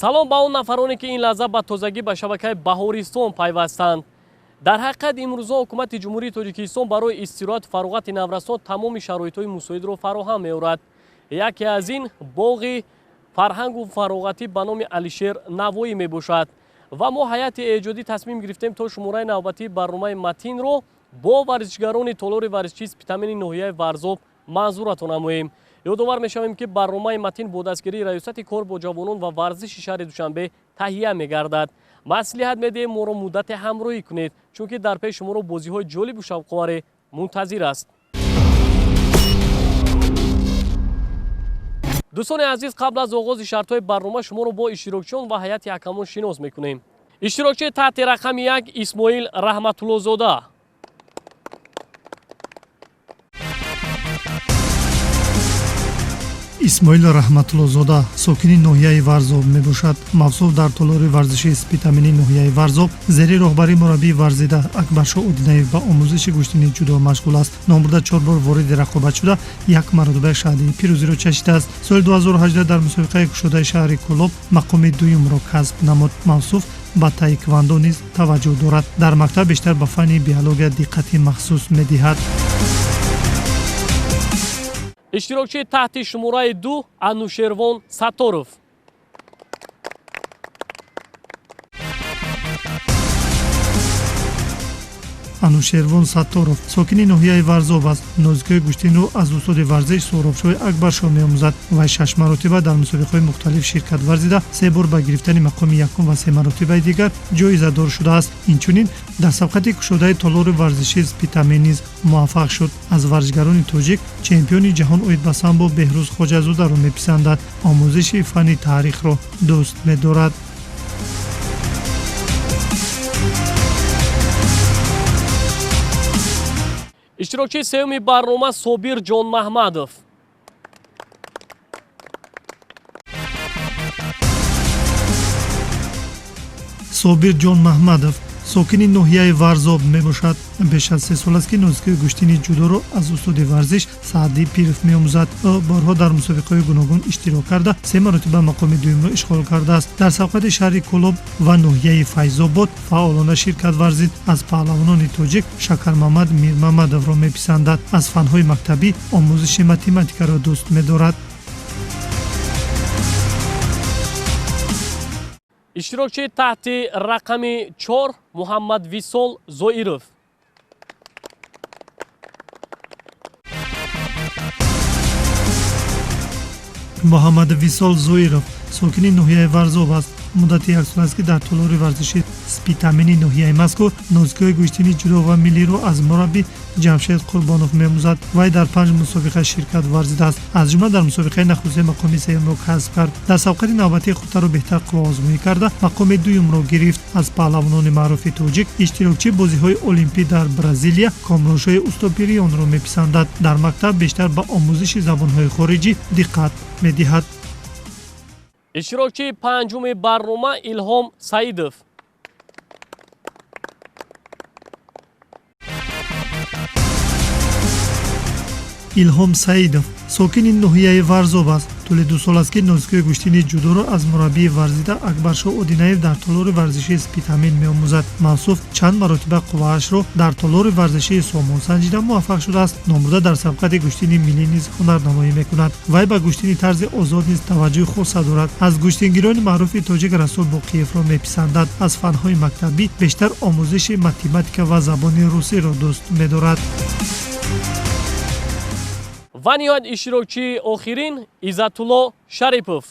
Салом ба он нафароне, ки ин лаҳза ба тозагӣ ба шабакаи Баҳористон пайвастанд. Дар ҳақиқат, имрӯза ҳукумати Ҷумҳурии Тоҷикистон барои истироҳату фароғати наврасон тамоми шароитҳои мусоидро фароҳам меорад. Яке аз ин боғи фарҳангу фароғатӣ ба номи Алишер Навоӣ мебошад. Ва мо, ҳайати эҷодӣ, тасмим гирифтем, то шумораи навбатии барномаи Матинро бо варзишгарони толори варзишии Спитамени ноҳияи Варзоб манзуратон намоем. Ёдовар мешавем, ки барномаи Матин бо дастгирии Раёсати кор бо ҷавонон ва варзиши шаҳри Душанбе таҳия мегардад. Маслиҳат медиҳем, моро муддате ҳамроҳӣ кунед, чунки дар пеш шуморо бозиҳои ҷолибу шавқоваре мунтазир аст. Дӯстони азиз, қабл аз оғози шартҳои барнома шуморо бо иштирокчиён ва ҳайати ҳакамон шинос мекунем. Иштирокчии таҳти рақами 1, Исмоил Раҳматуллозода. Исмоил Раҳматуллозода сокини ноҳияи Варзоб мебошад. Мавсуф дар толори варзишии Спитамини ноҳияи Варзоб зери роҳбарии мураббии варзида Акбаршоҳ Одинаев ба омӯзиши гӯштини ҷудо машғул аст. Номбурда чор бор вориди рақобат шуда, як маротиба шаҳдии пирӯзиро чашидааст. Соли 2018 дар мусобиқаи кушодаи шаҳри Кӯлоб мақоми дуюмро касб намуд. Мавсуф ба таеквандо низ таваҷҷӯҳ дорад. Дар мактаб бештар ба фанни биология диққати махсус медиҳад. Иштирокчии таҳти шумораи 2, Анушервон Сатторов. Анушервон Сатторов сокини ноҳияи Варзоб аст. Нозикиҳои гӯштинро аз устоди варзиш Соҳробшоҳи Акбаршоҳ меомӯзад. Вай шаш маротиба дар мусобиқаҳои мухталиф ширкат варзида, се бор ба гирифтани мақоми якум ва се маротибаи дигар ҷоизадор шудааст. Инчунин дар сабқати кушодаи толори варзишии Спитамен низ муваффақ шуд. Аз варзишгарони тоҷик чемпиони ҷаҳон оид ба самбо Беҳрӯз Хоҷазодаро меписандад. Омӯзиши фанни таърихро дӯст медорад. Иштирокчии сеюми барнома, Собир Ҷонмаҳмадов. Собир Ҷонмаҳмадов сокини ноҳияи Варзоб мебошад. Беш аз 3 сол аст, ки нозикии гӯштини ҷудоро аз устоди варзиш Саъдӣ Пиров меомӯзад. Ӯ борҳо дар мусобиқаҳои гуногун иштирок карда, се маротиба мақоми дуюмро ишғол кардааст. Дар сабқати шаҳри Кӯлоб ва ноҳияи Файзобод фаъолона ширкат варзид. Аз паҳлавонони тоҷик Шакармамад Мирмамадовро меписандад. Аз фанҳои мактабӣ омӯзиши математикаро дӯст медорад. Иштирокчии таҳти рақами 4, Муҳаммад Висол Зоиров. Муҳаммад Висол Зоиров сокини ноҳияи Варзоб аст. Муддати як сол аст, ки дар толори варзиши Спитамени ноҳияи мазкур нозикиҳои гӯштини ҷудо ва миллиро аз мураббӣ Ҷамшед Қурбонов меомӯзад. Вай дар панҷ мусобиқа ширкат варзидааст. Аз ҷумла дар мусобиқаи нахустин мақоми сеюмро касб кард. Дар сабқати навбатии худтару беҳтар қувваозмоӣ карда, мақоми дуюмро гирифт. Аз паҳлавонони маъруфи тоҷик иштирокчии бозиҳои олимпӣ дар Бразилия Комроншоҳи Устопирионро меписандад. Дар мактаб бештар ба омӯзиши забонҳои хориҷӣ диққат медиҳад. Иштирокчии панҷуми барнома, Илҳом Саидов. Илҳом Саидов сокини ноҳияи Варзоб аст. Тӯли 2 сол аст, ки нозикиҳои гӯштини ҷудоро аз мураббии варзида Акбаршоҳ Одинаев дар толори варзишии Спитамен меомӯзад. Мавсуф чанд маротиба қувваашро дар толори варзишии Сомон санҷида, муваффақ шудааст. Номбурда дар сабқати гӯштини миллӣ низ ҳунарнамоӣ мекунад. Вай ба гӯштини тарзи озод низ таваҷҷӯҳи хоса дорад. Аз гӯштингирони маъруфи тоҷик Расул Боқиевро меписандад. Аз фанҳои мактабӣ бештар омӯзиши математика ва забони русиро дӯст медорад. Ва ниҳоят, иштирокчии охирин, Иззатулло Шарипов.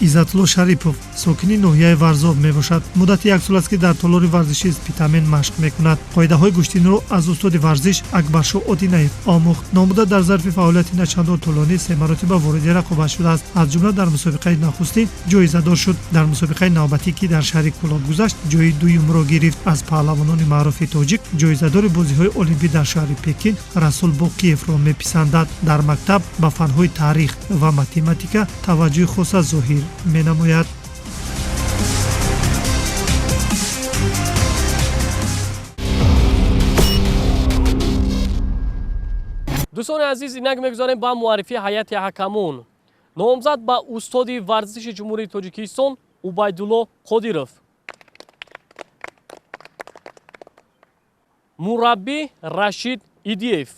Иззатулло Шарипов сокини ноҳияи Варзоб мебошад. Муддати як сол аст, ки дар толори варзишии Спитамен машқ мекунад. Қоидаҳои гӯштинро аз устоди варзиш Акбаршоҳ Одинаев омӯхт. Номбурда дар зарфи фаъолияти начандон тӯлонӣ се маротиба вориди рақобат шудааст. Аз ҷумла дар мусобиқаи нахустин ҷоизадор шуд. Дар мусобиқаи навбатӣ, ки дар шаҳри Кӯлоб гузашт, ҷои дуюмро гирифт. Аз паҳлавонони маъруфи тоҷик ҷоизадори бозиҳои олимпӣ дар шаҳри Пекин Расул Боқиевро меписандад. Дар мактаб ба фанҳои таърих ва математика таваҷҷӯҳи хоса зоҳир менамояд. Дӯстони азиз, инак мегузарем ба муаррифии ҳайати ҳакамон. Номзад ба устоди варзиши Ҷумҳурии Тоҷикистон Убайдулло Қодиров, мураббӣ Рашид Идиев,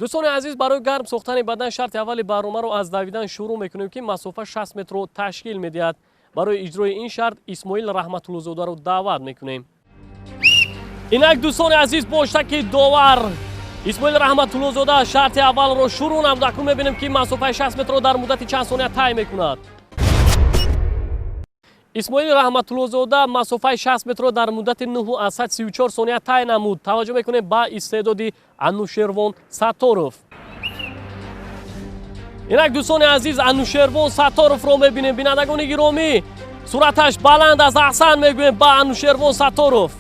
Дӯстони азиз, барои гарм сохтани бадан шарти аввали барномаро аз давидан шурӯъ мекунем, ки масофа 60 метрро ташкил медиҳад. Барои иҷрои ин шарт Исмоил Раҳматуллозодаро даъват мекунем. Инак дӯстони азиз, бо шаки довар Исмоил Раҳматуллозода шарти аввалро шурӯъ намуд. Акнун мебинем, ки масофаи 60 метрро дар муддати чанд сония тай мекунад. Исмоил Раҳматуллозода масофаи 60 метрро дар муддати 9,34 сония тай намуд. Таваҷҷӯҳ мекунем ба истеъдоди Анушервон Сатторов. Инак дӯстони азиз, Анушервон Сатторовро мебинем. Бинандагони гиромӣ, сураташ баланд аст. Аҳсан мегӯем ба Анушервон Сатторов.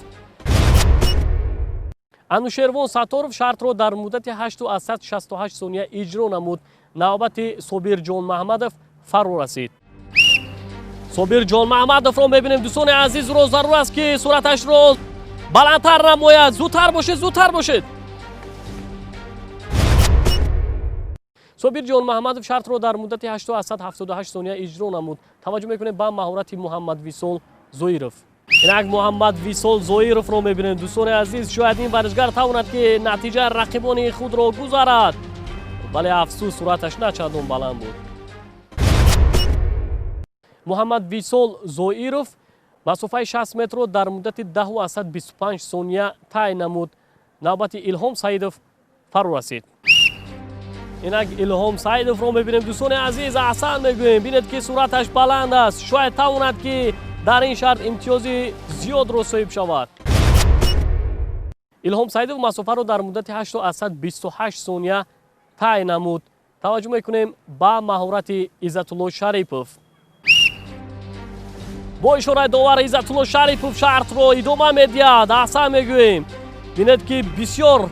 Анушервон Сатторов шартро дар муддати 8,68 сония иҷро намуд. Навбати Собирҷон Маҳмадов фаро расид. Собирҷон Маҳмадовро мебинем. Дӯстони азиз, ро зарур аст, ки сураташро баландтар намояд. Зудтар бошед, зудтар бошед. Собирҷон Маҳмадов шартро дар муддати 8,78 сония иҷро намуд. Таваҷҷӯҳ мекунем ба маҳорати Муҳаммад Висол Зоиров. Инак Муҳаммад Висол Зоировро мебинем. Дӯстони азиз, шояд ин варзишгар тавонад, ки натиҷаи рақибони худро гузарад, вале афсӯс, сураташ на чандон баланд буд. Муҳаммад Висол Зоиров масофаи 60 метрро дар муддати 10,25 сония тай намуд. Навбати Илҳом Саидов фаро расид. Инак Илҳом Саидовро мебинем. Дӯстони азиз, аҳсан мегӯем. Бинед, ки сураташ баланд аст. Шояд тавонад, ки дар ин шарт имтиёзи зиёдро соҳиб шавад. Илҳом Саидов масофаро дар муддати 8,28 сония тай намуд. Таваҷҷӯҳ мекунем ба маҳорати Иззатулло Шарипов. Бо ишораи довар Иззатулло Шарипов шартро идома медиҳад. Аҳсан мегӯем. Бинед, ки бисёр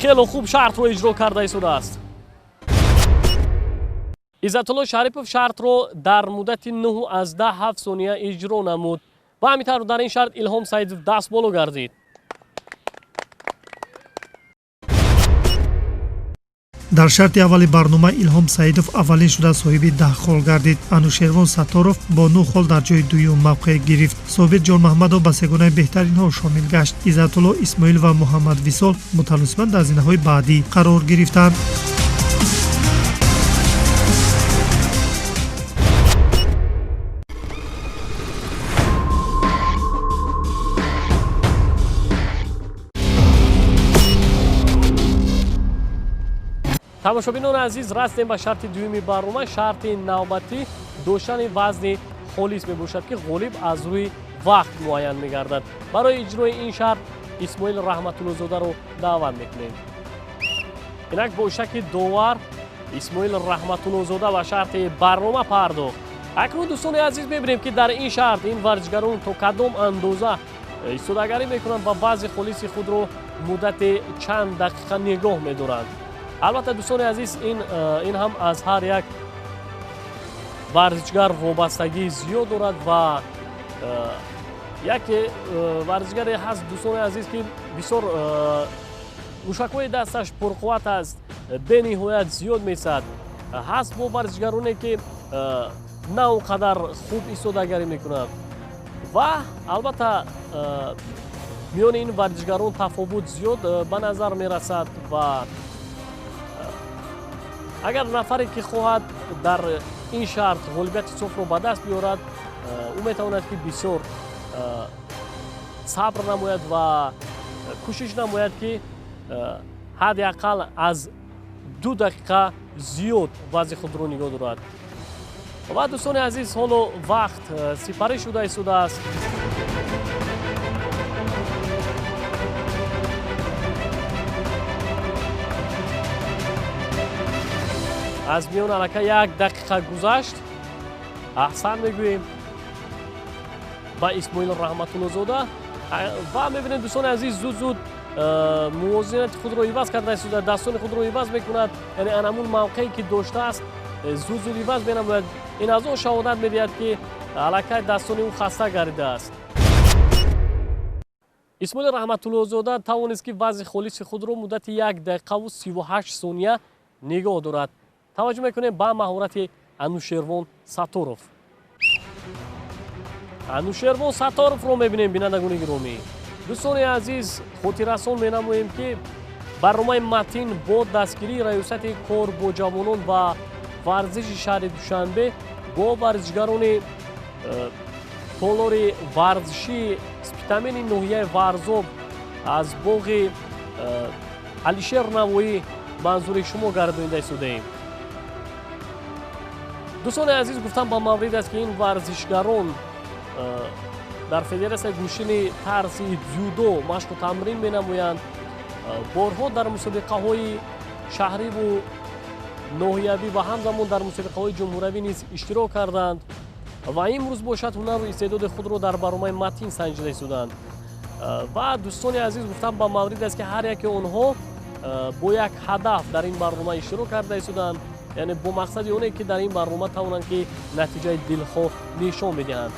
хело хуб шартро иҷро карда истодааст. Иззатулло Шарипов шартро дар муддати 9,7 сония иҷро намуд. Ба ҳамин тавр дар ин шарт Илҳом Саидов дастболо гардид. Дар шарти аввали барнома Илҳом Саидов аввалин шуда соҳиби 10 хол гардид. Анушервон Сатторов бо 9 хол дар ҷои дуюм мавқеъ гирифт. Собир Ҷонмаҳмадов ба сегонаи беҳтаринҳо шомил гашт. Иззатулло Исмоил ва Муҳаммад Висол мутаносибан дар зинаҳои баъдӣ қарор гирифтанд. Тамошобинони азиз, расидем ба шарти дуюми барнома. Шарти навбатӣ доштани вазни холис мебошад, ки ғолиб аз рӯи вақт муайян мегардад. Барои иҷрои ин шарт Исмоил Раҳматуллозодаро даъват мекунем. Инак бо шаки довар Исмоил Раҳматуллозода ба шарти барнома пардохт. Акнун дӯстони азиз, мебинем, ки дар ин шарт ин варзишгарон то кадом андоза истодагарӣ мекунанд ва вазни холиси худро муддати чанд дақиқа нигоҳ медоранд. Албатта, дӯстони азиз, ин ҳам аз ҳар як варзишгар вобастагии зиёд дорад ва яке варзишгаре ҳаст, дӯстони азиз, ки бисёр мушакҳои дасташ пурқувват аст, бениҳоят зиёд месад. Ҳаст бо варзишгароне, ки на он қадар хуб истодагарӣ мекунанд ва албатта миёни ин варзишгарон тафовут зиёд ба назар мерасад. Ва агар нафаре ки хоҳад дар ин шарт ғолибияти софро ба даст биёрад, ӯ метавонад, ки бисёр сабр намояд ва кӯшиш намояд, ки ҳадди ақал аз 2 дақиқа зиёд вазни худро нигоҳ дорад. Ва дӯстони азиз, ҳоло вақт сипарӣ шуда истодааст. Аз миён аллакай 1 дақиқа гузашт. Аҳсан мегӯем ба Исмоил Раҳматуллозода. Ва мебинем, дӯстони азиз, зуд зуд мувозинати худро иваз карда истода, дастони худро иваз мекунад, яъне анамун мавқее ки доштааст зуд зуд иваз менамояд. Ин аз он шаҳодат медиҳад, ки аллакай дастони ӯ хаста гардидааст. Исмоил Раҳматуллозода тавонист, ки вазни холиси худро муддати 1 дақиқаву 38 сония нигоҳ дорад. Таваҷҷӯҳ мекунем ба маҳорати Анушервон Сатторов. Анушервон Сатторовро мебинем, бинандагони гиромӣ. Дӯстони азиз, хотиррасон менамоем, ки барномаи Матин бо дастгирии Раёсати кор бо ҷавонон ва варзиши шаҳри Душанбе бо варзишгарони толори варзишии Спитамени ноҳияи Варзоб аз боғи Алишер Навоӣ манзури шумо гардонида истодаем. Дӯстони азиз, гуфтам ба маврид аст, ки ин варзишгарон дар федератсияи гӯштини тарзи дзюдо машқу тамрин менамоянд. Борҳо дар мусобиқаҳои шаҳриву ноҳиявӣ ва ҳамзамон дар мусобиқаҳои ҷумҳуравӣ низ иштирок карданд ва имрӯз бошад ҳунару истеъдоди худро дар барномаи Матин санҷида истоданд. Ва дӯстони азиз, гуфтам ба маврид аст, ки ҳар яке онҳо бо як ҳадаф дар ин барнома иштирок карда истоданд, яъне бо мақсади оне, ки дар ин барнома тавонанд, ки натиҷаи дилхоҳ нишон бидиҳанд.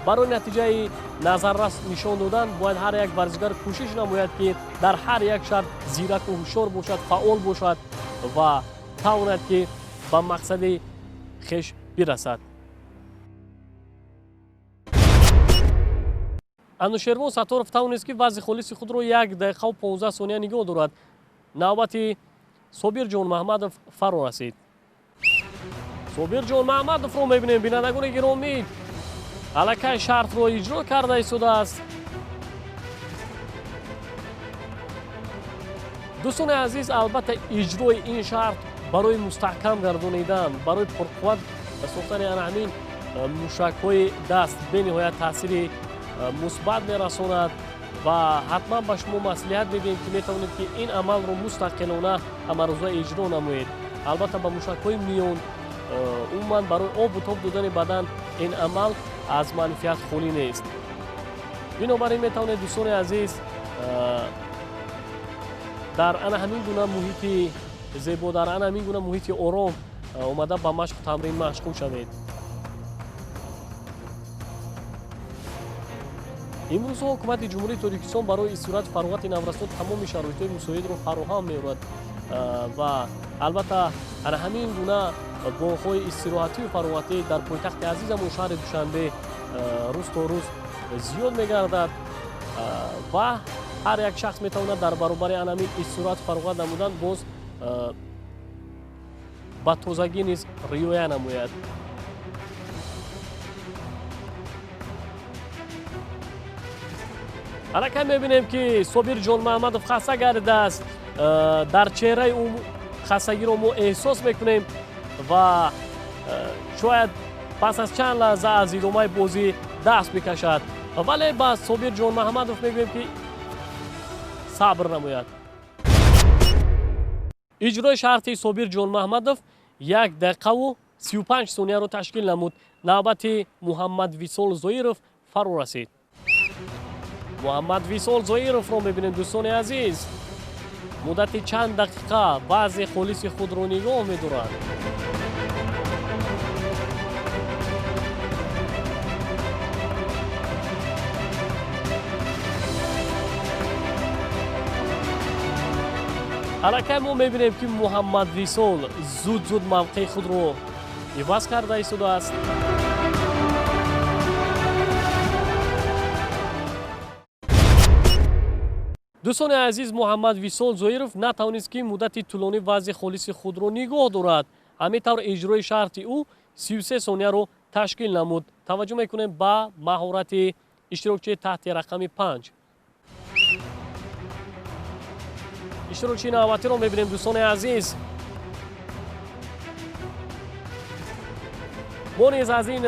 Барои натиҷаи назаррас нишон додан бояд ҳар як варзишгар кӯшиш намояд, ки дар ҳар як шарт зираку ҳушёр бошад, фаъол бошад ва тавонад, ки ба мақсади хеш бирасад. Анушервон Сатторов тавонист, ки вазни холиси худро 1 дақиқаву 15 сония нигоҳ дорад. Навбати Собирҷон Маҳмадов фаро расид. Собирҷон Маҳмадовро мебинем, бинандагони гиромӣ. Аллакай шартро иҷро карда истодааст. Дӯстони азиз, албатта иҷрои ин шарт барои мустаҳкам гардонидан, барои пурқувват сохтани ана ҳамин мушакҳои даст бениҳоят таъсири мусбат мерасонад ва ҳатман ба шумо маслиҳат медиҳем, ки метавонед, ки ин амалро мустақилона ҳамарӯза иҷро намоед. Албатта ба мушакҳои миён, умуман барои обу тоб додани бадан ин амал аз манфиат холӣ нест. Бинобар ин метавонед, дӯстони азиз, дар ана ҳамин гуна муҳити зебо, дар ана ҳамин гуна муҳити ором омада ба машқу тамрин машғул шавед. Имрӯзҳо ҳукумати Ҷумҳурии Тоҷикистон барои истироҳату фароғати наврасон тамоми шароитҳои мусоидро фароҳам меорад ва албатта ана ҳамин гуна боғҳои истироҳатию фароғатӣ дар пойтахти азизамон шаҳри Душанбе рӯз то рӯз зиёд мегардад ва ҳар як шахс метавонад дар баробари ана ҳамин истироҳату фароғат намудан боз ба тозагӣ низ риоя намояд. Аллакай мебинем, ки Собирҷон Маҳмадов хаста гардидааст. Дар чеҳраи ӯ хастагиро мо эҳсос мекунем ва шояд пас аз чанд лаҳза аз идомаи бозӣ даст бикашад. Вале ба Собирҷон Маҳмадов мегӯем, ки сабр намояд. Иҷрои шарти Собирҷон Маҳмадов 1 дақиқаву 35 сонияро ташкил намуд. Навбати Муҳаммад Висол Зоиров фаро расид. Муҳаммад Висол Зоировро мебинем, дӯстони азиз. Муддати чанд дақиқа вазни холиси худро нигоҳ медорад. Аллакай мо мебинем, ки Муҳаммад Висол зуд-зуд мавқеи худро иваз карда истодааст. Дӯстони азиз, Муҳаммад Висол Зоиров натавонист, ки муддати тӯлонӣ вазни холиси худро нигоҳ дорад. Ҳамин тавр иҷрои шарти ӯ 33 сонияро ташкил намуд. Таваҷҷӯҳ мекунем ба маҳорати иштирокчии таҳти рақами 5. Иштирокчии навбатиро мебинем, дӯстони азиз. Мо низ аз ин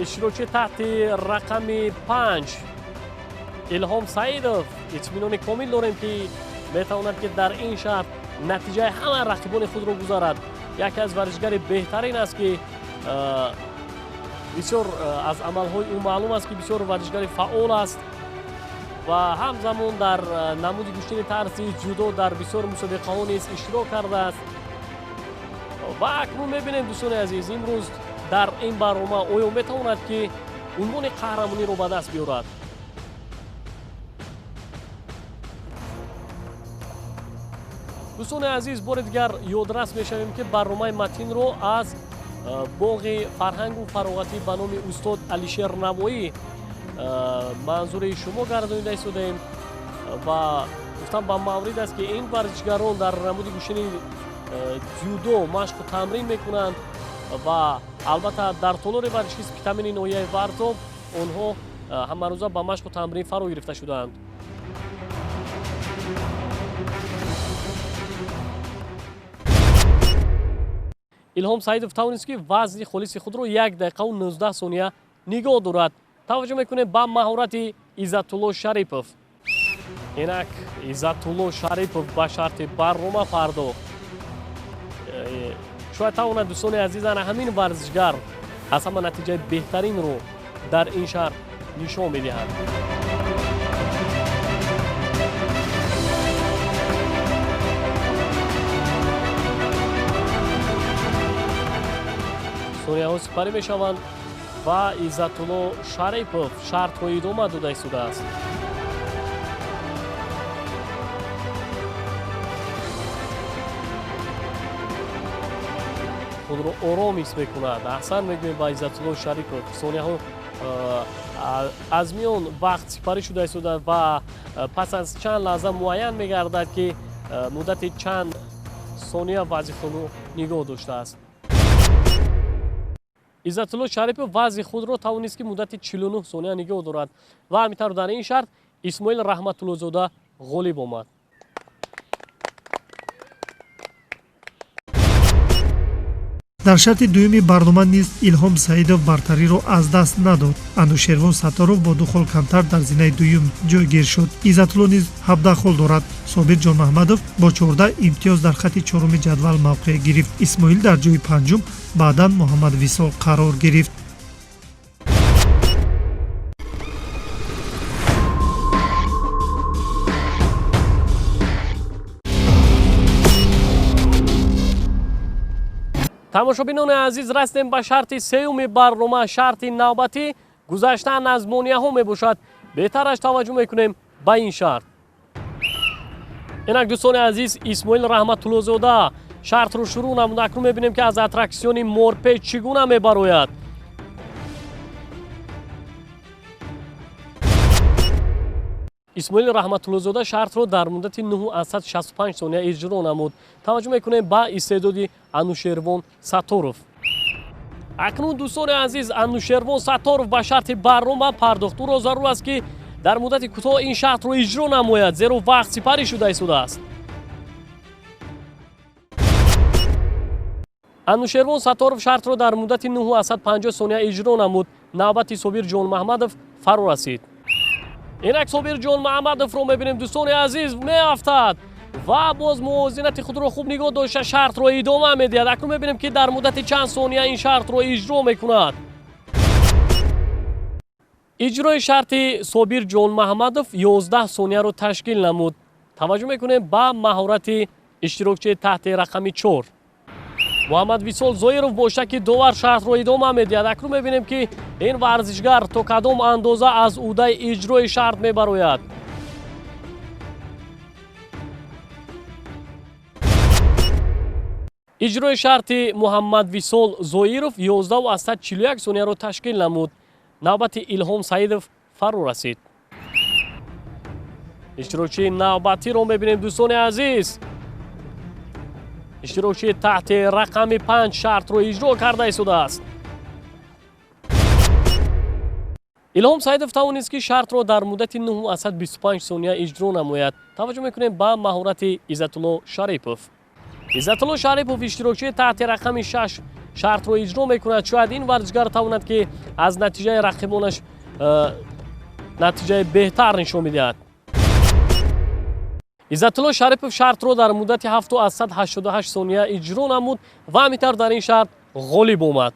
иштирокчии таҳти рақами 5 Илҳом Саидов итминони комил дорем, ки метавонад, ки дар ин шарт натиҷаи ҳама рақибони худро гузарад. Яке аз варзишгари беҳтарин аст, ки бисёр аз амалҳои ӯ маълум аст, ки бисёр варзишгари фаъол аст ва ҳамзамон дар намуди гӯштини тарзи ҷудо дар бисёр мусобиқаҳо низ иштирок кардааст. Ва акнун мебинем, дӯстони азиз, имрӯз дар ин барнома оё метавонад, ки унвони қаҳрамониро ба даст биёрад. Дӯстони азиз, бори дигар ёдрас мешавем, ки барномаи матинро аз боғи фарҳангу фароғатӣ ба номи устод Алишер Навоӣ манзури шумо гардонида истодаем ва гуфтам ба маврид аст, ки ин варзишгарон дар намуди гӯштини дзюдо машқу тамрин мекунанд ва албатта дар толори варзиши Спитамени ноҳияи Варзоб онҳо ҳамарӯза ба машқу тамрин фаро гирифта шудаанд. Илҳом Саидов тавонист, ки вазни холиси худро 1 дақиқаву 19 сония нигоҳ дорад. Таваҷҷӯҳ мекунем ба маҳорати Иззатулло Шарипов. Инак Иззатулло Шарипов ба шарти барнома пардохт. Шояд тавонад, дӯстони азиз, ана ҳамин варзишгар аз ҳама натиҷаи беҳтаринро дар ин шаҳр нишон медиҳад. Сонияҳо сипарӣ мешаванд ва Иззатулло Шарипов шартро идома дода истодааст. Худро ором ҳис мекунад. Аҳсан мегӯем ба Иззатулло Шарипов. Сонияҳо аз миён вақт сипарӣ шуда истода ва пас аз чанд лаҳза муайян мегардад, ки муддати чанд сония вазъи худро нигоҳ доштааст. Иззатулло Шарипов вазъи худро тавонист, ки муддати 49 сония нигоҳ дорад ва ҳамин тавр дар ин шарт Исмоил Раҳматуллозода ғолиб омад. Дар шарти дуюми барнома низ Илҳом Саидов бартариро аз даст надод. Анушервон Сатторов бо 2 хол камтар дар зинаи дуюм ҷойгир шуд. Иззатулло низ 17 хол дорад. Собир Ҷонмаҳмадов бо 14 имтиёз дар хати чоруми ҷадвал мавқеъ гирифт. Исмоил дар ҷои панҷум, баъдан Муҳаммад Висол қарор гирифт. Тамошобинони азиз, растем ба шарти сеюми барнома. Шарти навбатӣ гузаштан аз монеаҳо мебошад. Беҳтараш таваҷҷӯҳ мекунем ба ин шарт. Инак дӯстони азиз, Исмоил Раҳматуллозода шартро шурӯъ намуд. Акнун мебинем, ки аз аттраксиони морпеч чӣ гуна мебарояд. Исмоил Раҳматуллозода шартро дар муддати 9,65 сония иҷро намуд. Таваҷҷӯҳ мекунем ба истеъдоди Анушервон Сатторов. Акнун дӯстони азиз, Анушервон Сатторов ба шарти барнома пардохт. Ӯро зарур аст, ки дар муддати кӯтоҳ ин шартро иҷро намояд, зеро вақт сипарӣ шуда истодааст. Анушервон Сатторов шартро дар муддати 9,50 сония иҷро намуд. Навбати Собир Ҷонмаҳмадов фаро расид. Инак Собир Ҷонмаҳмадовро мебинем, дӯстони азиз, меафтад ва боз мувозинати худро хуб нигоҳ дошта шартро идома медиҳад. Акнун мебинем, ки дар муддати чанд сония ин шартро иҷро мекунад. Иҷрои шарти Собир Ҷонмаҳмадов 11 сонияро ташкил намуд. Таваҷҷӯҳ мекунем ба маҳорати иштирокчии таҳти рақами 4. Муҳаммад Висол Зоиров бо шаки довар шартро идома медиҳад. Акнун мебинем, ки ин варзишгар то кадом андоза аз ӯҳдаи иҷрои шарт мебарояд. Иҷрои шарти Муҳаммад Висол Зоиров 11,41 сонияро ташкил намуд. Навбати Илҳом Саидов фаро расид. Иштирокчии навбатиро мебинем, дӯстони азиз. Иштирокчии таҳти рақами 5 шартро иҷро карда истодааст. Илҳом Саидов тавонист, ки шартро дар муддати 9,25 сония иҷро намояд. Таваҷҷӯҳ мекунем ба маҳорати Иззатулло Шарипов. Иззатулло Шарипов иштирокчии таҳти рақами 6 шартро иҷро мекунад. Шояд ин варзишгар тавонад, ки аз натиҷаи рақибонаш натиҷаи беҳтар нишон медиҳад. Иззатулло Шарипов шартро дар муддати 7,88 сония иҷро намуд ва ҳамин тавр дар ин шарт ғолиб омад.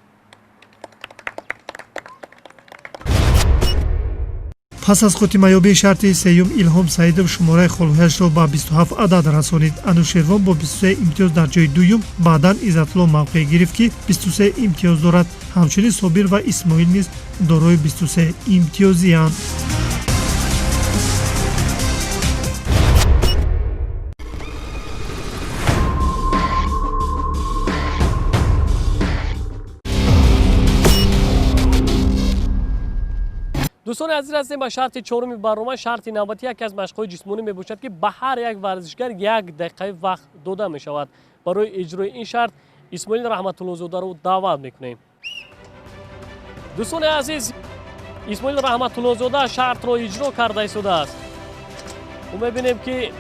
Пас аз хотимаёбии шарти сеюм Илҳом Саидов шумораи холҳояшро ба 27 адад расонид. Анушервон бо 23 имтиёз дар ҷои дуюм, баъдан Иззатулло мавқеъ гирифт, ки 23 имтиёз дорад. Ҳамчунин Собир ва Исмоил низ дорои 23 имтиёзиянд. Дӯстони азиз, ҳастем ба шарти чоруми барнома. Шарти навбатӣ яке аз машқҳои ҷисмонӣ мебошад, ки ба ҳар як варзишгар як дақиқаи вақт дода мешавад. Барои иҷрои ин шарт Исмоил Раҳматуллозодаро даъват мекунем. Дӯстони азиз, Исмоил Раҳматуллозода шартро иҷро карда истодааст. Мо мебинем, ки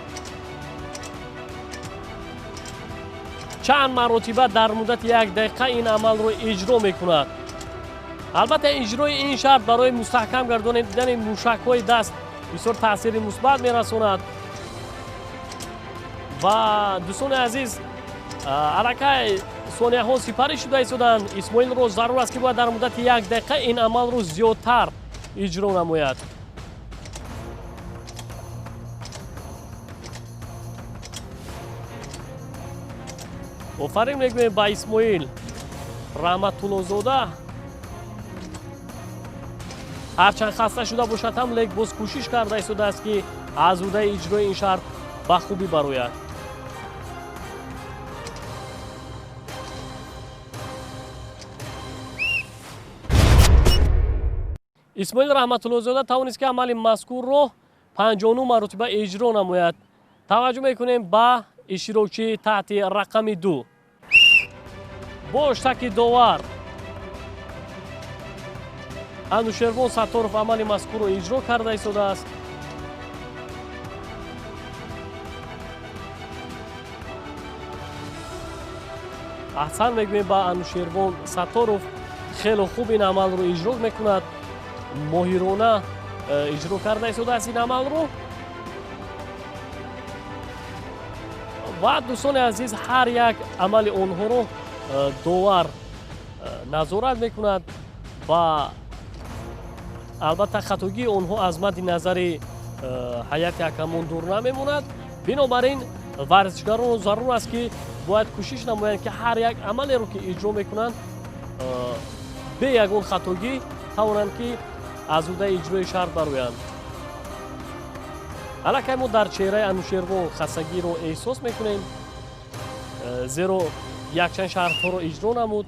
чанд маротиба дар муддати як дақиқа ин амалро иҷро мекунад. Албатта, иҷрои ин шарт барои мустаҳкам гардонидани мушакҳои даст бисёр таъсири мусбат мерасонад. Ва дӯстони азиз, аллакай сонияҳо сипарӣ шуда истоданд. Исмоилро зарур аст, ки бояд дар муддати як дақиқа ин амалро зиёдтар иҷро намояд. Офарин мегӯем ба Исмоил Раҳматуллозода. Ҳарчанд хаста шуда бошад ҳам, лек боз кӯшиш карда истодааст, ки аз ӯҳдаи иҷрои ин шарт ба хубӣ барояд. Исмоил Раҳматуллозода тавонист, ки амали мазкурро 59 маротиба иҷро намояд. Таваҷҷӯҳ мекунем ба иштирокчии таҳти рақами 2. Бо штаки довар Анушервон Сатторов амали мазкурро иҷро карда истодааст. Аҳсан мегӯем ба Анушервон Сатторов, хело хуб ин амалро иҷро мекунад, моҳирона иҷро карда истодааст ин амалро. Ва дӯстони азиз, ҳар як амали онҳоро довар назорат мекунад ва албатта хатогии онҳо аз мадди назари ҳайати ҳакамон дур намемонад. Бинобар ин варзишгаронро зарур аст, ки бояд кӯшиш намоянд, ки ҳар як амалеро, ки иҷро мекунанд, бе ягон хатогӣ тавонанд, ки аз ӯҳдаи иҷрои шарт бароянд. Аллакай мо дар чеҳраи Анушервон хастагиро эҳсос мекунем, зеро якчанд шартҳоро иҷро намуд.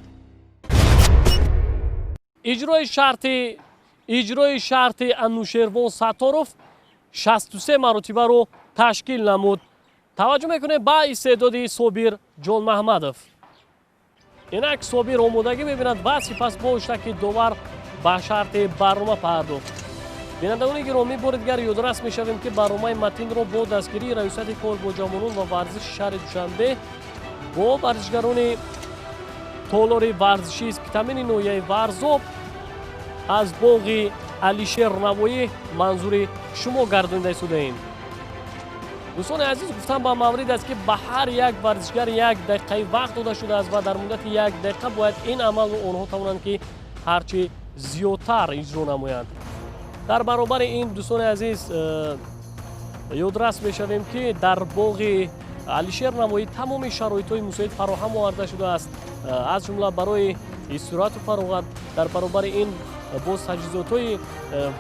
Иҷрои шарти Анушервон Сатторов 63 маротибаро ташкил намуд. Таваҷҷӯҳ мекунем ба истеъдоди Собир Ҷонмаҳмадов. Инак Собир омодагӣ мебинад ва сипас бо иштаки довар ба шарти барнома пардохт. Бинандагони гиромӣ, бори дигар ёдрас мешавем, ки барномаи матинро бо дастгирии Раёсати кор бо ҷавонон ва варзиши шаҳри Душанбе бо варзишгарони толори варзишии Спитамени ноҳияи Варзоб аз боғи Алишер Навоӣ манзури шумо гардонида истодаем. Дӯстони азиз, гуфтам ба маврид аст, ки ба ҳар як варзишгар як дақиқаи вақт дода шудааст ва дар муддати як дақиқа бояд ин амалро онҳо тавонанд, ки ҳарчи зиёдтар иҷро намоянд. Дар баробари ин, дӯстони азиз, ёдрас мешавем, ки дар боғи Алишер Навоӣ тамоми шароитҳои мусоид фароҳам оварда шудааст, аз ҷумла барои истироҳату фароғат. Дар баробари ин боз таҷҳизотҳои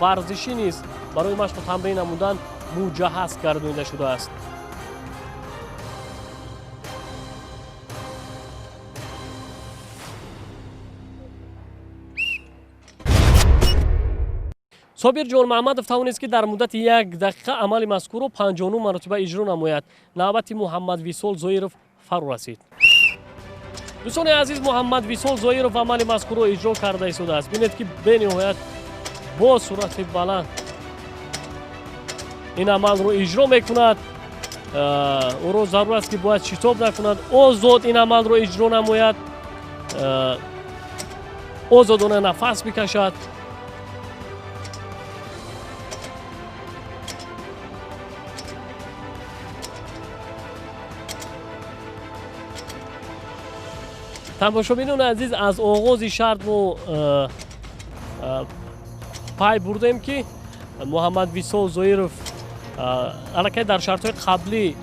варзишӣ низ барои машқу тамрин намудан муҷаҳҳаз гардонида шудааст. Собир Ҷонмаҳмадов тавонист, ки дар муддати як дақиқа амали мазкурро 59 маротиба иҷро намояд. Навбати Муҳаммад Висол Зоиров фаро расид. Дӯстони азиз, Муҳаммад Висол Зоиров амали мазкурро иҷро карда истодааст. Бинед, ки бениҳоят бо суръати баланд ин амалро иҷро мекунад. Ӯро зарур аст, ки бояд шитоб накунад, озод ин амалро иҷро намояд, озодона нафас бикашад. Тамошобинони азиз, аз оғози шарт мо пай бурдем, ки Муҳаммад Висол Зоиров аллакай дар шартҳои қаблӣ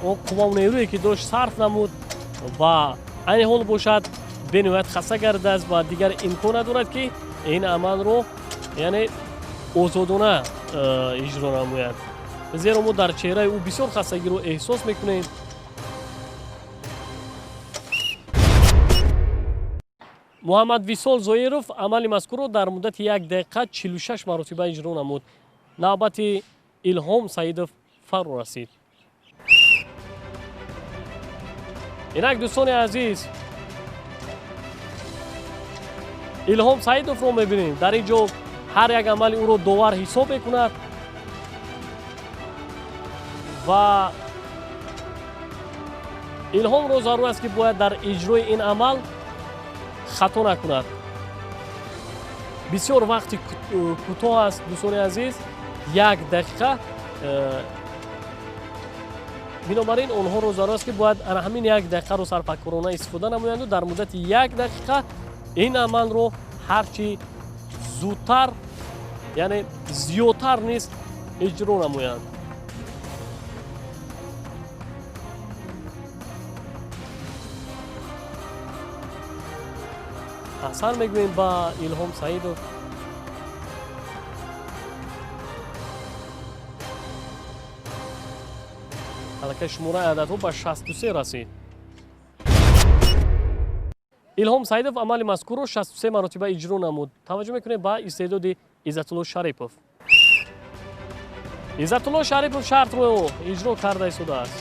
он қуввау нерӯе, ки дошт, сарф намуд ва айни ҳол бошад бениҳоят хаста гардидааст ва дигар имкон надорад, ки ин амалро яъне озодона иҷро намояд, зеро мо дар чеҳраи ӯ бисёр хастагиро эҳсос мекунем. Муҳаммад Висол Зоиров амали мазкурро дар муддати 1 дақиқа 46 маротиба иҷро намуд. Навбати Илҳом Саидов фаро расид. Инак дӯстони азиз, Илҳом Саидовро мебинем. Дар ин ҷо ҳар як амали ӯро довар ҳисоб мекунад ва Илҳомро зарур аст, ки бояд дар иҷрои ин амал хато накунад. Бисёр вақти кӯтоҳ аст, дӯстони азиз, 1 дақиқа. Бинобар ин онҳоро зарур аст, ки бояд ана ҳамин 1 дақиқаро сарфакорона истифода намоянду дар муддати 1 дақиқа ин амалро ҳарчи зудтар, яъне зиёдтар низ иҷро намоянд. Аҳсан мегӯем ба Илҳом Саидов. Аллакай шумораи ададҳо ба 63 расид. Илҳом Саидов амали мазкурро 63 маротиба иҷро намуд. Таваҷҷӯҳ мекунем ба истеъдоди Иззатулло Шарипов. Иззатулло Шарипов шартро иҷро карда истодааст.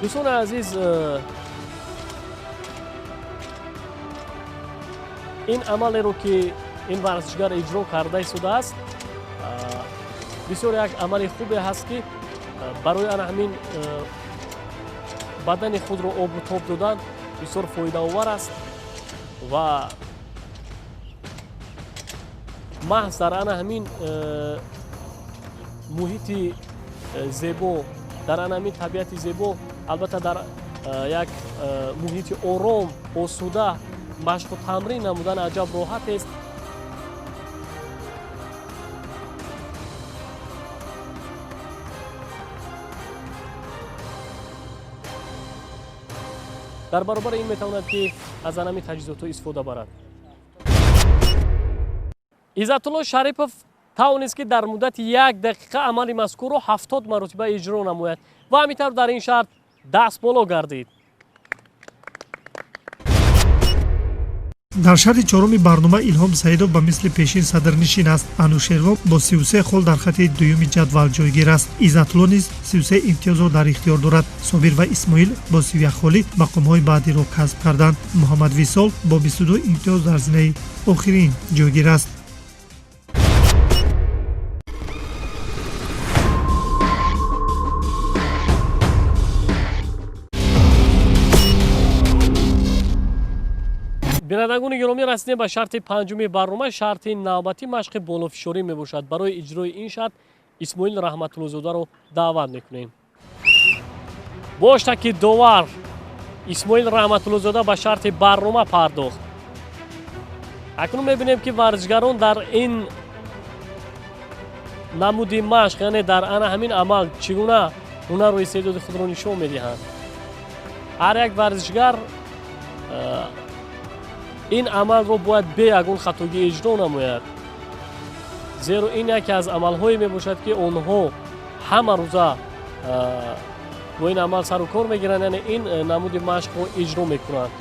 Дӯстони азиз, ин амалеро ки ин варзишгар иҷро карда истодааст, бисёр як амали хубе ҳаст, ки барои ана ҳамин бадани худро обу тоб додан бисёр фоидаовар аст ва маҳз дар ана ҳамин муҳити зебо, дар ана ҳамин табиати зебо, албатта дар як муҳити ором, осуда машқу тамрин намудан аҷаб роҳатест. Дар баробари ин метавонад, ки аз анами таҷҳизотҳо истифода барад. Иззатулло Шарипов тавонист, ки дар муддати 1 дақиқа амали мазкурро 70 маротиба иҷро намояд ва ҳамин тавр дар ин шарт даст боло гардид. Дар шарти чоруми барнома Илҳом Саидов ба мисли пешин садрнишин аст. Анушервон бо 33 хол дар хати дуюми ҷадвал ҷойгир аст. Иззатулло низ 33 имтиёзро дар ихтиёр дорад. Собир ва Исмоил бо 31 холи мақомҳои баъдиро касб карданд. Муҳаммад Висол бо 22 имтиёз дар зинаи охирин ҷойгир аст. Бинандагони гиромӣ, расидем ба шарти панҷуми барнома. Шарти навбатӣ машқи болофишорӣ мебошад. Барои иҷрои ин шарт Исмоил Раҳматуллозодаро даъват мекунем. Бошта ки довар Исмоил Раҳматуллозода ба шарти барнома пардохт. Акнун мебинем, ки варзишгарон дар ин намуди машқ, яъне дар ана ҳамин амал чӣ гуна ҳунару истеъдоди худро нишон медиҳанд. Ҳар як варзишгар ин амалро бояд бе ягон хатогӣ иҷро намояд, зеро ин яке аз амалҳое мебошад, ки онҳо ҳама рӯза бо ин амал сару кор мегиранд, яъне ин намуди машқро иҷро мекунанд.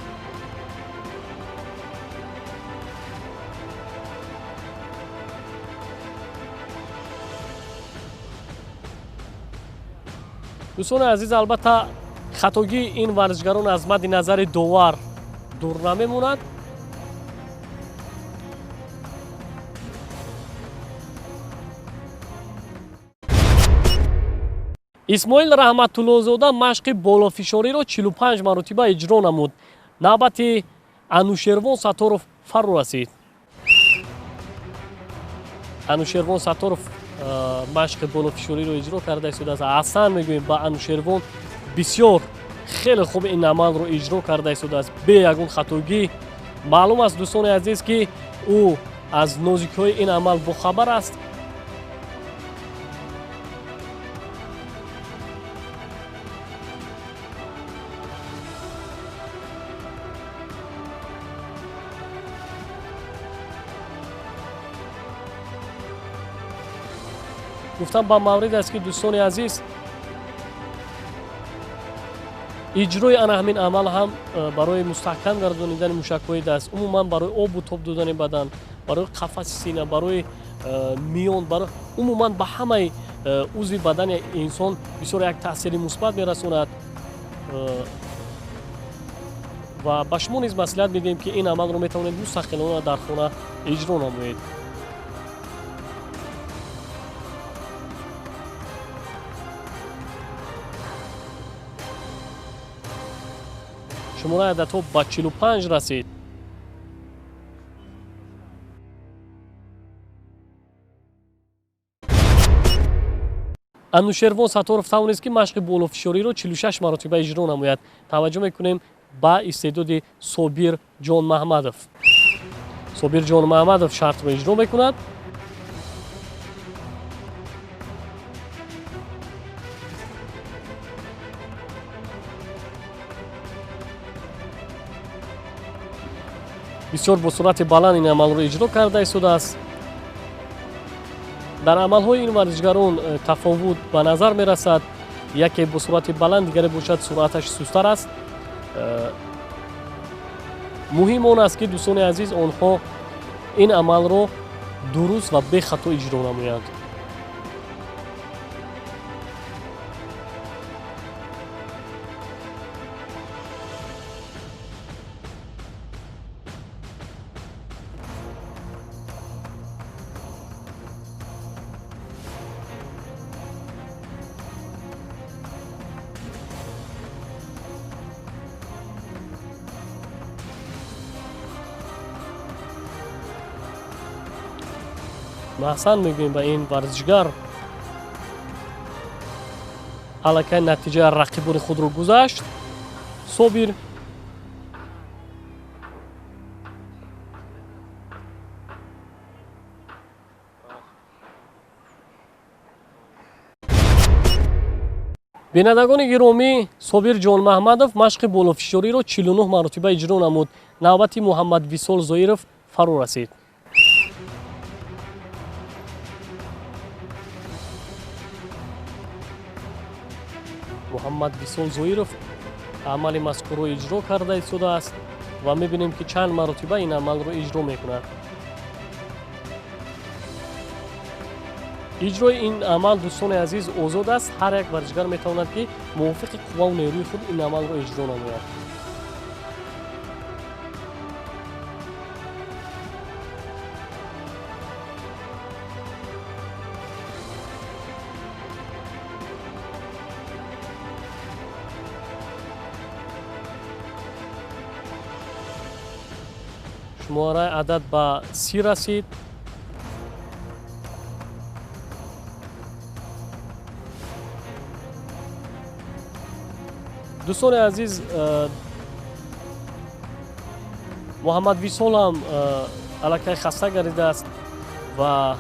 Дӯстони азиз, албатта хатогии ин варзишгарон аз мадди назари довар дур намемонад. Исмоил Раҳматуллозода машқи болофишориро 45 маротиба иҷро намуд. Навбати Анушервон Сатторов фаро расид. Анушервон Сатторов машқи болофишориро иҷро карда истодааст. Аҳсан мегӯем ба Анушервон, бисёр хеле хуб ин амалро иҷро карда истодааст, бе ягон хатогӣ. Маълум аст, дӯстони азиз, ки ӯ аз нозикиҳои ин амал бохабар аст. Гуфтам ба маврид аст, ки дӯстони азиз, Иҷрои ана ҳамин амал ҳам барои мустаҳкам гардонидани мушакҳои даст, умуман барои обу тоб додани бадан, барои қафаси сина, барои миён, барои умуман ба ҳамаи узви бадани инсон бисёр як таъсири мусбат мерасонад. Ва ба шумо низ маслиҳат медиҳем, ки ин амалро метавонед мустақилона дар хона иҷро намоед. Шумораи ададҳо ба 45 расид. Анушервон Сатторов тавонист, ки машқи болофишориро 46 маротиба иҷро намояд. Таваҷҷӯҳ мекунем ба истеъдоди Собир Ҷонмаҳмадов. Собир Ҷонмаҳмадов шартро иҷро мекунад. Бисёр бо суръати баланд ин амалро иҷро карда истодааст. Дар амалҳои ин варзишгарон тафовут ба назар мерасад. Яке бо суръати баланд, дигаре бошад суръаташ сустар аст. Муҳим он аст, ки дӯстони азиз, онҳо ин амалро дуруст ва бехато иҷро намоянд. Маҳсан мегӯем ба ин варзишгар. Аллакай натиҷаи рақибони худро гузашт. Собир бинандагони гиромӣ, Собир Ҷонмаҳмадов машқи болофишориро 49 маротиба иҷро намуд. Навбати Муҳаммад Висол Зоиров фаро расид. Муҳаммад Висол Зоиров амали мазкурро иҷро карда истодааст ва мебинем, ки чанд маротиба ин амалро иҷро мекунад. Иҷрои ин амал, дӯстони азиз, озод аст. Ҳар як варзишгар метавонад, ки мувофиқи қувваву нерӯи худ ин амалро иҷро намояд. Шумораи адад ба 30 расид. Дӯстони азиз, Муҳаммад Висол ҳам аллакай хаста гардидааст ва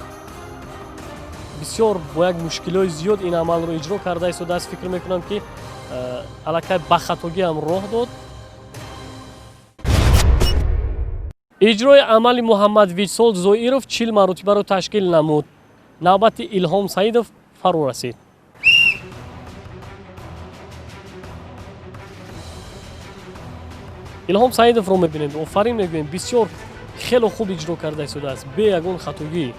бисёр бо як мушкилиҳои зиёд ин амалро иҷро карда истодааст. Фикр мекунам, ки аллакай ба хатогӣ ҳам роҳ дод. Иҷрои амали Муҳаммад Висол Зоиров 40 маротибаро ташкил намуд. Навбати Илҳом Саидов фаро расид. Илҳом Саидовро мебинем, офарин мегӯем, бисёр хело хуб иҷро карда истодааст, бе ягон хатогӣ.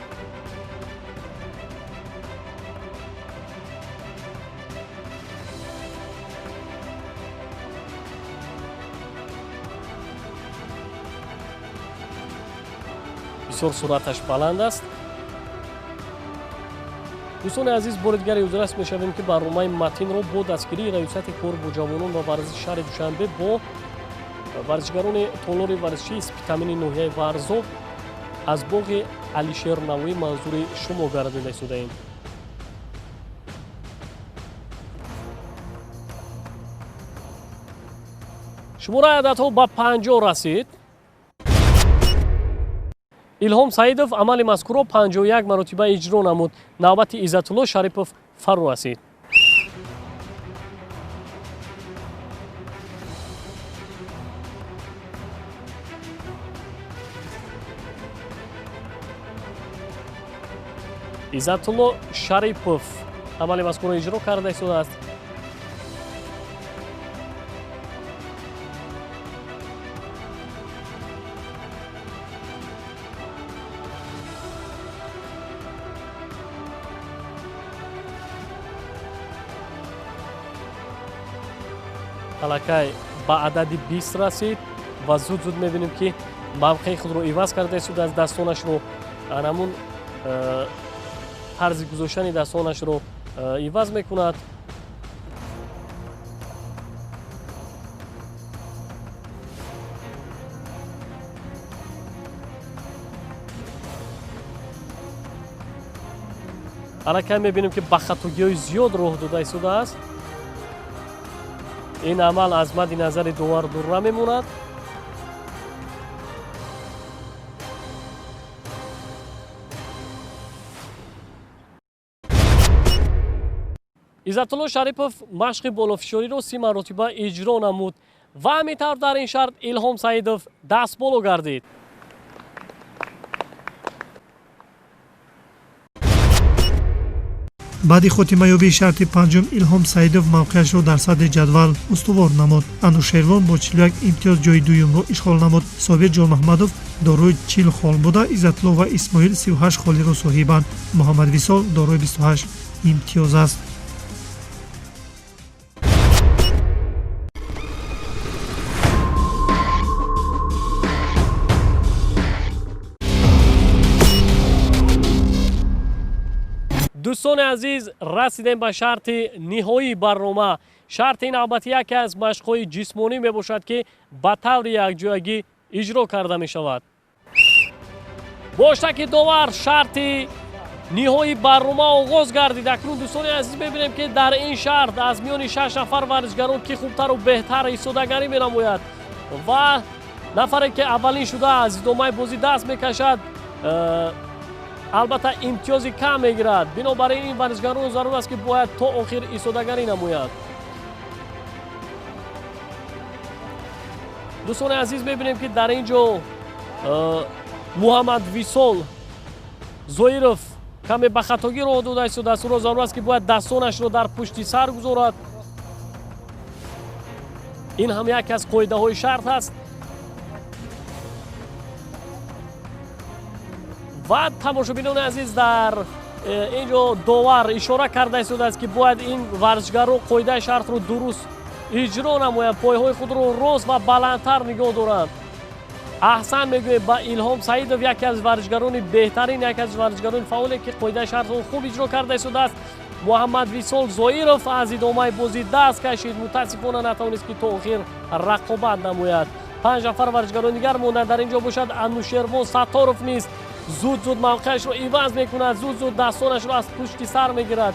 Бисёр суръаташ баланд аст. Дӯстони азиз, бори дигар ёдрас мешавем, ки барномаи матинро бо дастгирии Раёсати кор бо ҷавонон ва варзиши шаҳри Душанбе бо варзишгарони толори варзишии Спитамини ноҳияи Варзоб аз боғи Алишер Навоӣ манзури шумо гардида истодаем. Шумораи ададҳо ба 50 расид. Илҳом Саидов амали мазкурро 51 маротиба иҷро намуд. Навбати Иззатулло Шарипов фаро расид. Иззатулло Шарипов амали мазкурро иҷро карда истодааст. Аллакай ба адади 20 расид ва зуд-зуд мебинем, ки мавқеи худро иваз карда истодааст, дастонашро анамун тарзи гузоштани дастонашро иваз мекунад. Аллакай мебинем, ки ба хатогиҳои зиёд роҳ дода истодааст. Ин амал аз мадди назари довар дур намемонад. Иззатулло Шарипов машқи болофишориро 30 маротиба иҷро намуд ва ҳамин тавр дар ин шарт Илҳом Саидов дастболо гардид. Баъди хотимаёбии шарти панҷум Илҳом Саидов мавқеашро дар садри ҷадвал устувор намуд. Анушервон бо 41 имтиёз ҷои дуюмро ишғол намуд. Собир Ҷонмаҳмадов дорои 40 хол буда, Иззатулло ва Исмоил 38 холиро соҳибанд. Муҳаммад Висол дорои 28 имтиёз аст. Дӯстони азиз, расидем ба шарти ниҳоии барнома. Шарти навбати яке аз машқҳои ҷисмонӣ мебошад, ки ба таври якҷоягӣ иҷро карда мешавад. Боштаки довар шарти ниҳоии барнома оғоз гардид. Акнун, дӯстони азиз, мебинем, ки дар ин шарт аз миёни шаш нафар варзишгарон ки хубтару беҳтар истодагарӣ менамояд ва нафаре ки аввалин шуда аз идомаи бозӣ даст мекашад, албатта имтиёзи кам мегирад. Бинобар ин ин варзишгарон зарур аст, ки бояд то охир истодагарӣ намояд. Дӯстони азиз, мебинем, ки дар ин ҷо Муҳаммад Висол Зоиров каме ба хатогӣ роҳ дода истодааст. Ӯро зарур аст, ки бояд дастонашро дар пушти сар гузорад. Ин ҳам яке аз қоидаҳои шарт аст. Ва тамошобинони азиз, дар ин ҷо довар ишора карда истодааст, ки бояд ин варзишгарро қоидаи шартро дуруст иҷро намоянд, пойҳои худро рост ва баландтар нигоҳ доранд. Аҳсан мегӯем ба Илҳом Саидов, яке аз варзишгарони беҳтарин, яке аз варзишгарони фаъоле, ки қоидаи шартро хуб иҷро карда истодааст. Муҳаммад Висол Зоиров аз идомаи бозӣ даст кашид, мутаассифона натавонист, ки то охир рақобат намояд. Панҷ нафар варзишгарони дигар монданд. Дар ин ҷо бошад Анушервон Сатторов низ зуд-зуд мавқеашро иваз мекунад, зуд-зуд дастонашро аз пушти сар мегирад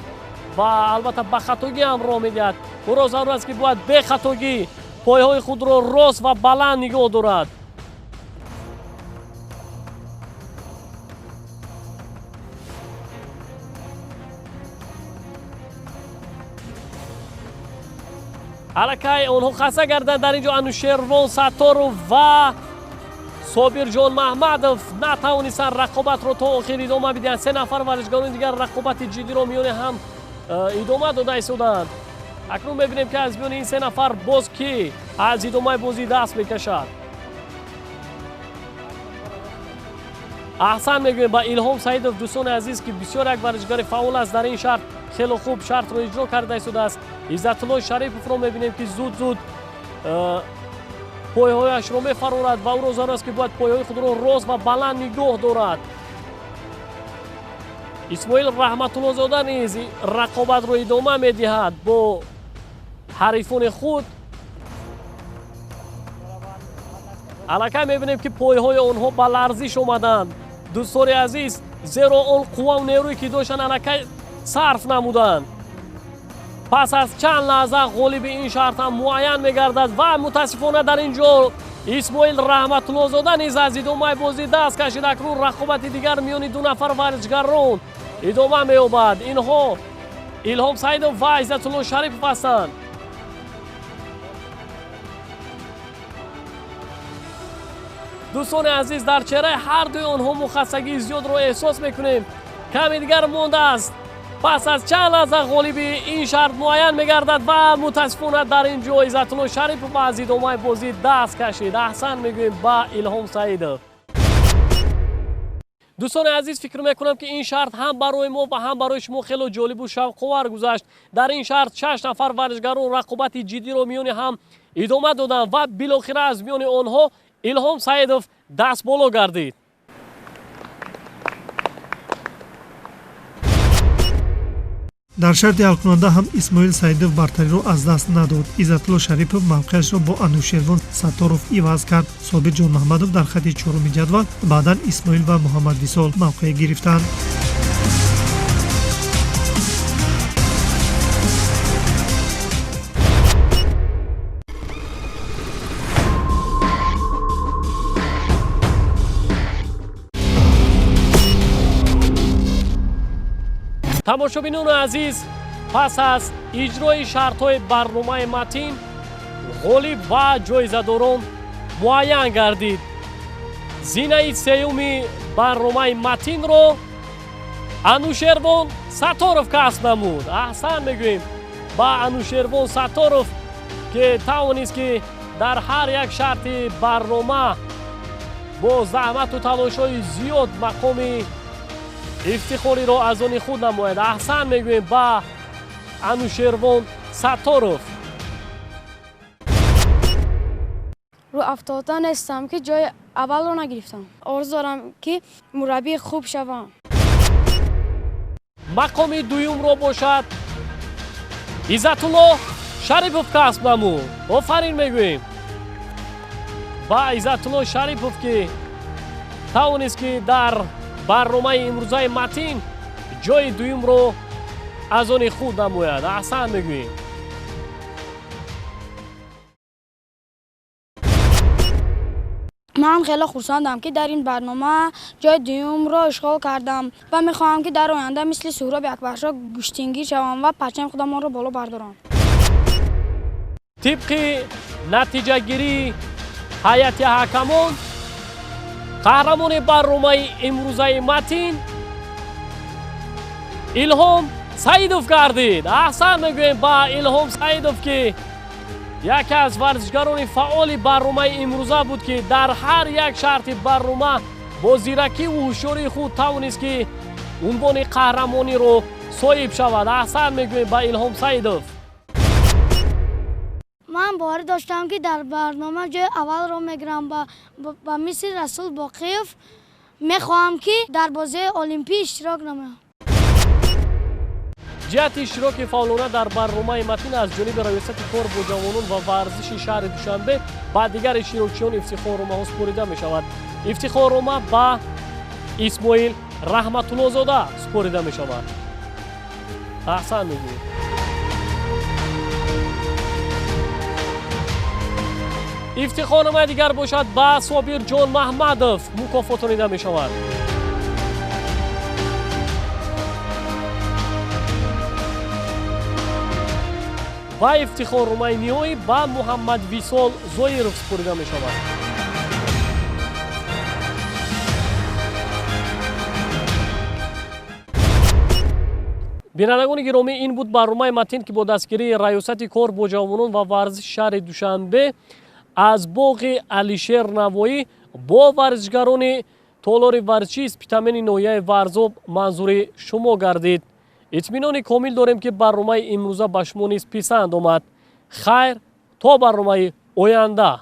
ва албатта ба хатогӣ ҳам роҳ медиҳад. Ӯро зарур аст, ки бояд бехатогӣ пойҳои худро рост ва баланд нигоҳ дорад. Аллакай онҳо хаста гарданд. Дар ин ҷо Анушервон Сатторов ва Собирҷон Маҳмадов натавонистанд рақобатро то охир идома бидиҳанд. Се нафар варзишгарони дигар рақобати ҷиддиро миёни ҳам идома дода истодаанд. Акнун мебинем, ки аз миёни ин се нафар боз кӣ аз идомаи бозӣ даст мекашад. Аҳсан мегӯем ба Илҳом Саидов, дӯстони азиз, ки бисёр як варзишгари фаъол аст. Дар ин шарт хело хуб шартро иҷро карда истодааст. Иззатулло Шариповро мебинем, ки зуд-зуд пойҳояшро мефарорад ва ӯро зарур аст, ки бояд пойҳои худро рост ва баланд нигоҳ дорад. Исмоил Раҳматуллозода низ рақобатро идома медиҳад бо ҳарифони худ. Аллакай мебинем, ки пойҳои онҳо ба ларзиш омаданд, дӯстони азиз, зеро он қуввау нерӯе ки доштанд, аллакай сарф намуданд. Пас аз чанд лаҳза ғолиби ин шарт ҳам муайян мегардад ва мутаассифона дар ин ҷо Исмоил Раҳматуллозода низ аз идомаи бозӣ даст кашид. Акнун рақобати дигар миёни ду нафар варзишгарон идома меёбад. Инҳо Илҳом Саидов ва Иззатулло Шарипов ҳастанд. Дӯстони азиз, дар чеҳраи ҳар дуи онҳо мухастагии зиёдро эҳсос мекунем. Каме дигар мондааст. Пас аз чанд лаҳза ғолиби ин шарт муайян мегардад ва мутаассифона дар ин ҷо Иззатулло Шарипов аз идомаи бозӣ даст кашид. Аҳсан мегӯем ба Илҳом Саидов. Дӯстони азиз, фикр мекунам, ки ин шарт ҳам барои мо ва ҳам барои шумо хело ҷолибу шавқовар гузашт. Дар ин шарт 6 нафар варзишгарон рақобати ҷиддиро миёни ҳам идома доданд ва билохира аз миёни онҳо Илҳом Саидов дастболо гардид. Дар шарти ҳалкунанда ҳам Исмоил Саидов бартариро аз даст надод. Иззатулло Шарипов мавқеашро бо Анушервон Сатторов иваз кард. Собир Ҷонмаҳмадов дар хати чоруми ҷадвал, баъдан Исмоил ва Муҳаммад Висол мавқеъ гирифтанд. Тамошобинони азиз, пас аз иҷрои шартҳои барномаи Матин ғолиб ва ҷоизадорон муайян гардид. Зинаи сеюми барномаи Матинро Анушервон Сатторов касб намуд. Аҳсан мегӯем ба Анушервон Сатторов, ки тавонист, ки дар ҳар як шарти барнома бо заҳмату талошҳои зиёд мақоми ифтихориро аз они худ намояд. Аҳсан мегӯем ба Анушервон Сатторов. Рӯ афтода нестам, ки ҷои аввалро нагирифтам. Орзу дорам, ки мураббии хуб шавам. Мақоми дуюмро бошад Иззатулло Шарипов касб намуд. Офарин мегӯем ба Иззатулло Шарипов, ки тавонист, ки дар барномаи имрӯзаи Матин ҷои дуюмро аз они худ намояд. Аҳсан мегӯем. Ман хеле хурсандам, ки дар ин барнома ҷои дуюмро ишғол кардам ва мехоҳам, ки дар оянда мисли Суҳроби Акбаршоҳ гӯштингир шавам ва парчами худамонро боло бардорам. Тибқи натиҷагирии ҳайати ҳакамон, қаҳрамони барномаи имрӯзаи Матин Илҳом Саидов гардид. Аҳсан мегӯем ба Илҳом Саидов, ки яке аз варзишгарони фаъоли барномаи имрӯза буд, ки дар ҳар як шарти барнома бо зиракиву ҳушёрии худ тавонист, ки унвони қаҳрамониро соҳиб шавад. Аҳсан мегӯем ба Илҳом Саидов. Ман боварӣ доштам, ки дар барнома ҷои аввалро мегирам. Ба мисли Расул Боқиев мехоҳам, ки дар бозиҳои олимпӣ иштирок намоям. Ҷиҳати иштироки фаъолона дар барномаи Матин аз ҷониби Раёсати кор бо ҷавонон ва варзиши шаҳри Душанбе ба дигар иштирокчиён ифтихорномаҳо супорида мешавад. Ифтихорнома ба Исмоил Раҳматуллозода супорида мешавад. Аҳсан мегӯем. Ифтихорномаи дигар бошад ба Собирҷон Маҳмадов мукофотонида мешавад. Ва ифтихорномаи ниҳоӣ ба Муҳаммад Висол Зоиров супорида мешавад. Бинандагони гиромӣ, ин буд барномаи Матин, ки бо дастгирии Раёсати кор бо ҷавонон ва варзиши шаҳри Душанбе аз боғи Алишер Навоӣ бо варзишгарони толори варзиши Спитамени ноҳияи Варзоб манзури шумо гардид. Итминони комил дорем, ки барномаи имрӯза ба шумо низ писанд омад. Хайр, то барномаи оянда.